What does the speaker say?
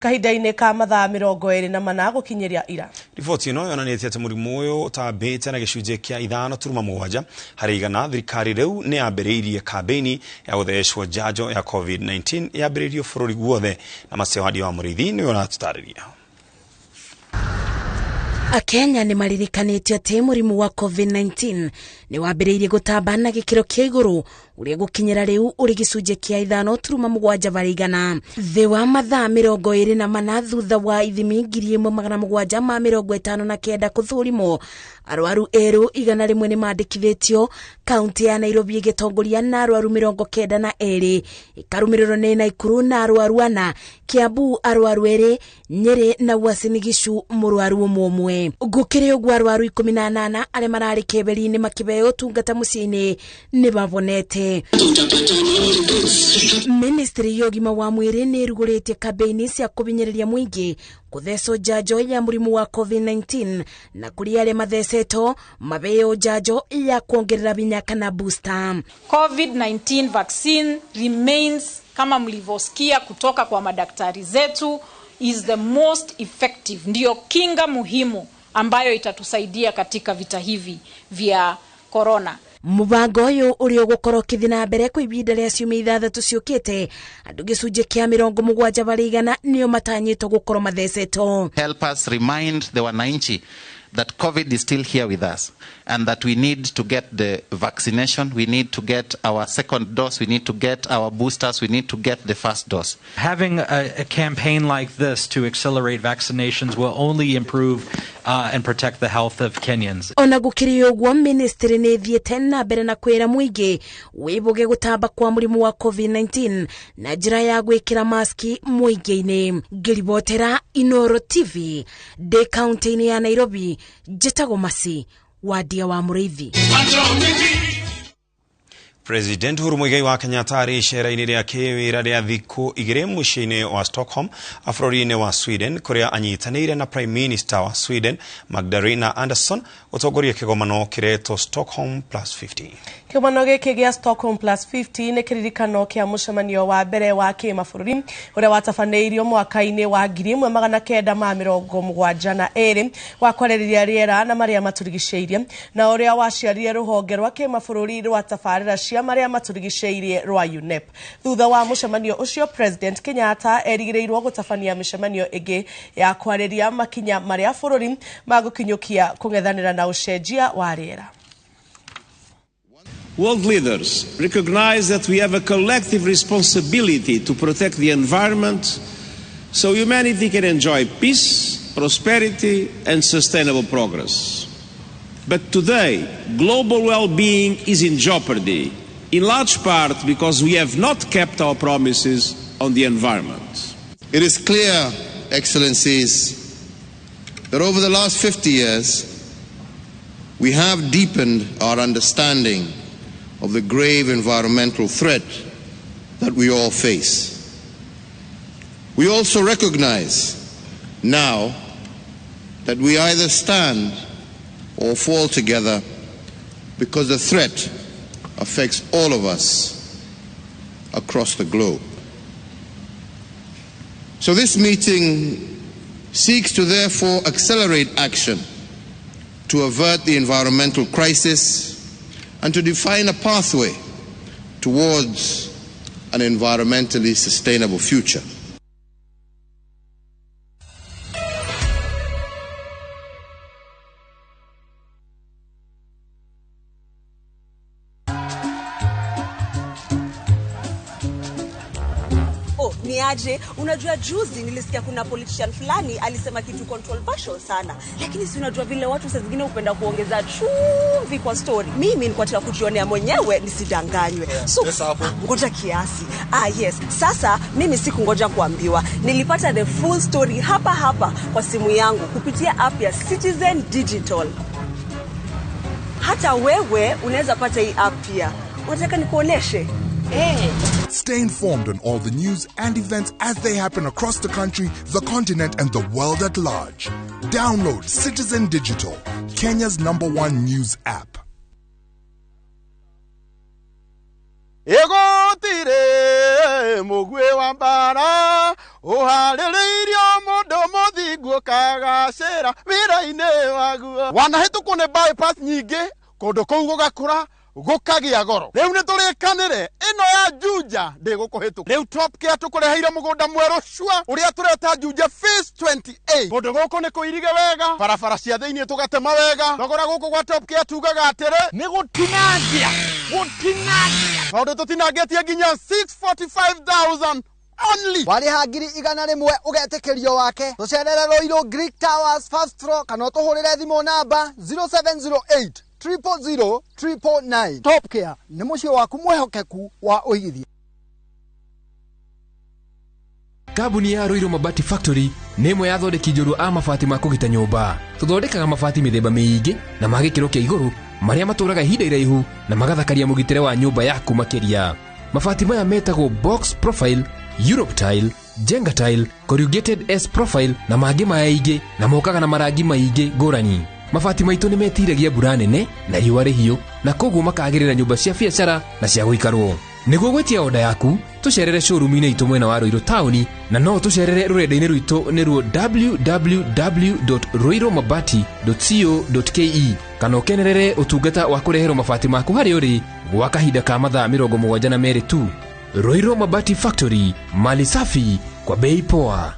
Kahinda-inĩ ka mathaa 24 gũkinyĩria ira. Riboti ĩno yonanĩtie atĩ mũrimũ ũyũ ũtambĩte na gĩcunjĩ kĩa 5.7 harĩ igana. Thirikari rĩu nĩ yambĩrĩirie kambĩini ya gũthecwo njanjo ya COVID-19 yambĩrĩirio bũrũri guothe, na Macewandia wa Mũrĩithi nĩwe ũratũtarĩria. Akenya nĩ maririkanĩtio atĩ mũrimũ wa COVID-19 nĩ wambĩrĩirie gũtamba na gĩkĩro kĩa igũrũ ũrĩa gũkinyĩra rĩu ũrĩ gĩcunjĩ kĩa 5.7 harĩ igana. Thĩ wa mathaa 24 thutha wa ithimi 1759 kũthũrimwo, arwaru erũ 101 nĩ mandĩkithĩtio, kaunti ya Nairobi ĩgĩtongoria na arwaru 92, ĩkarũmĩrĩrwo nĩ Naikuru na arwaru 4, Kiambu arwaru 2, Nyeri na Uasin Gishu mũrwaru ũmwe ũmwe. Gũkĩrĩ ũguo arwaru 18 arĩa mararĩ keberi-inĩ makĩheo ũtungata mũciĩ-inĩ nĩ mabonete. Ministry ya ũgima wa mwĩrĩ nĩ ĩrugũrĩtie kambĩini cia kũhinyĩrĩria mũingĩ kũthecwo njanjo ya mũrimũ wa COVID-19, na kũrĩ arĩa mathecetwo maheo njanjo ya kuongerera hinya kana booster. COVID-19 vaccine remains, kama mlivyosikia kutoka kwa madaktari zetu, is the most effective, ndio kinga muhimu ambayo itatusaidia katika vita hivi vya corona. Mũbango ũyũ ũrĩa ũgũkorwo ũkĩthiĩ na mbere kwa ihinda rĩa ciumia 6 ciũkĩte, andũ gĩcunjĩ kĩa 70 harĩ igana nĩo matanyĩtwo gũkorwo mathecetwo. Help us remind the wananchi that COVID is still here with us and that we need to get the vaccination, we need to get our second dose, we need to get our boosters, we need to get the first dose. Having a campaign like this to accelerate vaccinations will only improve and protect the health of Kenyans. Ona gũkĩrĩ ũguo, ministry nĩ ĩthiĩte na mbere na kwĩra mũingĩ wĩbũge gũtamba kwa mũrimũ wa COVID-19 na njĩra ya gwĩkĩra maski mũingĩ-inĩ. Ngĩribotera Inoro TV ndĩ kaunti-inĩ ya Nairobi, njĩtagwo Masi Wadia wa Mũrĩithi. President Uhuru Muigai wa Kenyatta arĩ icera-inĩ rĩa kĩwĩra rĩa thikũ 2 mũciĩ-inĩ wa Stockholm bũrũri-inĩ wa Sweden, kũrĩa anyitanĩire na Prime Minister wa Sweden Magdalena Andersson gũtongoria kĩgomano kĩretwo Stockholm plus 50. Kĩgomano gĩkĩ gĩa Stockholm plus 50 nĩ kĩririkano kĩa mũcemanio wa mbere wa kĩmabũrũri ũrĩa watabanĩirio mwaka-inĩ wa 1972 wa kwarĩrĩria rĩera na marĩa matũrigicĩirie, na ũrĩa waciarire rũhonge rwa kĩmabũrũri rwa tabarĩra cia marĩa matũrigicĩirie rwa UNEP. Thutha wa mũcemanio ũcio, President Kenyatta erĩgĩrĩirwo gũtabania mĩcemanio ĩngĩ ya kwarĩria makinya marĩa bũrũri magũkinyũkia kũng'ethanĩra na ũcenjia wa rĩera. World leaders recognize that we have a collective responsibility to protect the environment so humanity can enjoy peace, prosperity, and sustainable progress. But today, global well-being is in jeopardy, in large part because we have not kept our promises on the environment. It is clear, Excellencies, that over the last 50 years, we have deepened our understanding of the grave environmental threat that we all face. We also recognize now that we either stand or fall together because the threat affects all of us across the globe. So this meeting seeks to therefore accelerate action to avert the environmental crisis and to define a pathway towards an environmentally sustainable future. Niaje, unajua juzi nilisikia kuna politician fulani alisema kitu controversial sana. Lakini si unajua vile watu saa zingine hupenda kuongeza chumvi kwa story. Mimi nilikuwa nataka kujionea mwenyewe nisidanganywe. So ngoja kiasi. Yes. Sasa mimi sikungoja kuambiwa. Nilipata the full story hapa hapa kwa simu yangu kupitia app ya Citizen Digital. Hata wewe unaweza pata hii app pia. Unataka nikuoneshe? Hey. Stay informed on all the news and events as they happen across the country, the continent, and the world at large. Download Citizen Digital, Kenya's #1 news app. Egotire mugwe wa mbara Ũharĩrĩirio mũndũ mũthingu ũkagacĩra wĩra-inĩ waguo. Wanahĩtũkwo nĩ bypass nyingĩ kũndũ kũu gũgakũra gũkagĩa goro. Rĩu nĩ tũrĩkanĩre ĩno ya Juja ndĩgũkũhĩtũka. Rĩu Top Care tũkũreheire mũgũnda mwerũ cua ũrĩa tũreta Juja Phase 28. Kũndũ gũkũ nĩ kũirige wega, barabara cia thĩinĩ tũgatema wega. Thogora gũkũ gwa Top Care tugaga atĩrĩ nĩ gũtinangia, gũtinangia, tondũ tũtinangĩtie nginya 645,000 only. Warĩha 100,000 ũgetĩkĩrio wake. Tũcerere Ruiru Greek Towers first floor kana ũtũhũrĩre thimũ namba 0708 000 999. Top Care nĩ mũciĩ waku mwĩhokeku wa ũigithia. Kambuni ya Ruiru Mabati Factory nĩ ĩmwe ya athondeki njorua a mabati ma kũgita nyũmba. Tũthondekaga mabati mĩthemba mĩingĩ na ma gĩkĩro kĩa igũrũ marĩa matũraga ihinda iraihu na magathakaria mũgitĩre wa nyũmba yaku makĩria. Mabati maya metagwo box profile, Europe tile, Jenga tile, corrugated S profile na mangĩ maingĩ na mokaga na marangi maingĩ ngũrani. Mabati maitũ nĩ metiragia mbura nene na riũa rĩhiũ na koguo makagĩrĩra nyũmba cia biacara na cia gũikarwo. Nĩguo gwĩtia oda yaku tũcerere showroom-inĩ itũ mwena wa Ruiru taũni na no tũcerere rũrenda-inĩ rwitũ nĩruo www.ruirumabati.co.ke kana ũkenerere ũtungata wa kũreherwo mabati maku harĩa ũrĩ gwa kahinda ka mathaa 72 tu. Ruiru Mabati Factory, mali safi kwa bei poa.